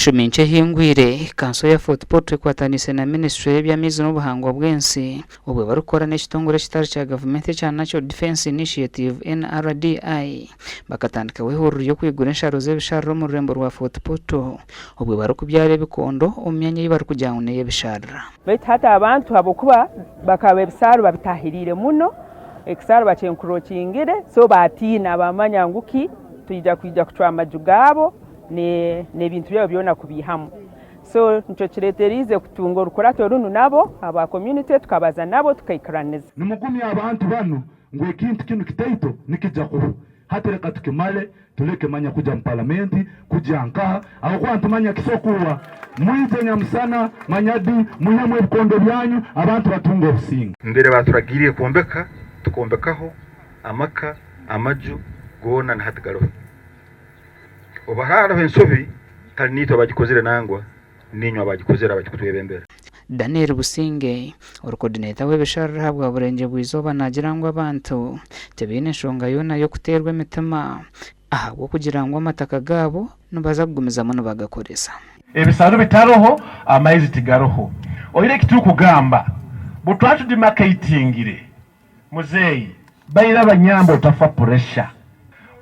Eshumi nkye ehingwire, Kanso ya Fort Portal ekwataniise na minisiture y'eby'amaizi n'obuhangwa bw'ensi obwo barikukora n'ekitongore ekitari kya gavumenti ekya Natural Defence Initiative, NRDI, bakatandikaho ehururu y'okwigura ensharo z'ebisharara omu rurembo rwa Fort Portal obwo barikubyara ebikondo omu myanya ei barikugira ngu n'ey'ebisharara. Baitu hati abantu habwokuba bakaba ebisaaru babitahiriire muno, ekisaaru bakyencroachingire so baatiina baamanya ngu ki twija kwija kucwa amaju gaabo. n'ebintu byabo byona kubiihamu. So nikyo kireeteriize kutunga orukurato runu nabo aba community tukabaza nabo tukaikiraniza. Nimugumya abantu banu ngu ekintu kinu kitaito nikija kuhwa. Hati leka tukimale, tuleke manya kuja mu palamenti, kuja nkaha, ahabw'okuba nitumanya kiso kuhwa. Mwije nyamusana, manya di, mwihemu ebikondo byanyu, abantu batunge obusinge. Mbere baaturagiirire kwombeka, tukombekaho amaka, amaju goona na hati garoho. Obu harabaho ensobi, tali niitwe abagikozire nangwa niinywe abagikozere abakikutwebembera. Daniel Businge, ori coordinator w'ebisharara ahabwa Burengyerwa Izooba naagira ngu abantu tibaine nshonga yoona y'okuteerwa emitima ahabw'okugira ngu amataka gaabo nibaza kugumizamu nibagakoresa. Ebisaaru bitaroho, amaizi tigaroho. Oire ekiturikugamba, butwatudimakeitingire Muzeeyi baira abanyamba otafa pressure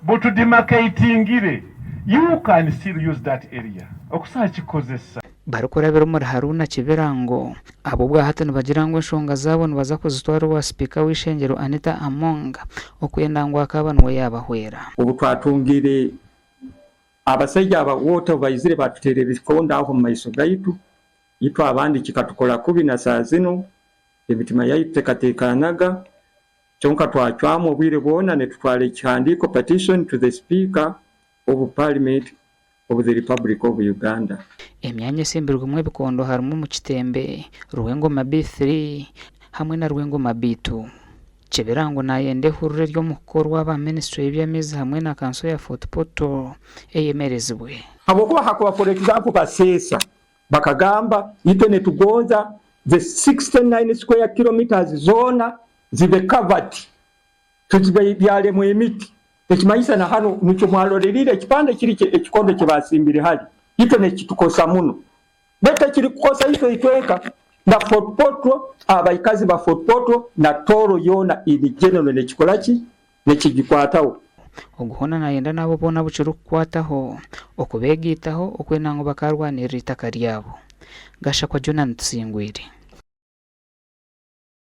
butudimakeitingire u can still use that area okusaha kikozesa. Barikurabira omuri Haruna Kibirango, aba obwahati nibagira ngu enshonga zaabo nibaza kuzitwara owa sipiika w'eishengyero Anita Among okwenda ngu akaaba niwe yaabahwera. Obu twatungire abasaija aba water obu baizire baatuteera ebikondo aho omu maiso gaitu, itwe abandi kikatukora kubi na saaha zinu Emitima yaitu tekateekaanaga, kyonka twacwamu obwire bwona nitutwara ekihandiiko, petition, to the Speaker of Parliament of the Republic of Uganda. Emyanya esimbirwemu ebikondo harimu omu Kitembe, Rwengoma B3 hamwe na Rwengoma B2. Kibirango nayenda ehururu eri omu kukorwa aba minisiture y'eby'amaizi hamwe na kanso ya Fort Portal eyemerezibwe. Habwokuba hakuba for example baseesa Bakagamba, Itwe nitugonza the 69 square kilometres zoona zibe covered, tuzibyaremu emiti. Ekimanyisa na hanu nikyo mwaroreriire ekipande kiri ekikondo eki baasimbire hari, itwe nikitukosa muno. Baitu tekirikukosa itwe itwenka, na Fort Portal, abaikazi ba Fort Portal na Tooro yoona in general nikikora ki? Nikigikwataho. Ogu hoona naayenda n'abo boona abu kirikukwataho okubeegaitaho okwenda ngu bakaarwanirira eitaka ryabo. Gashakwa Jonah Tusingwire.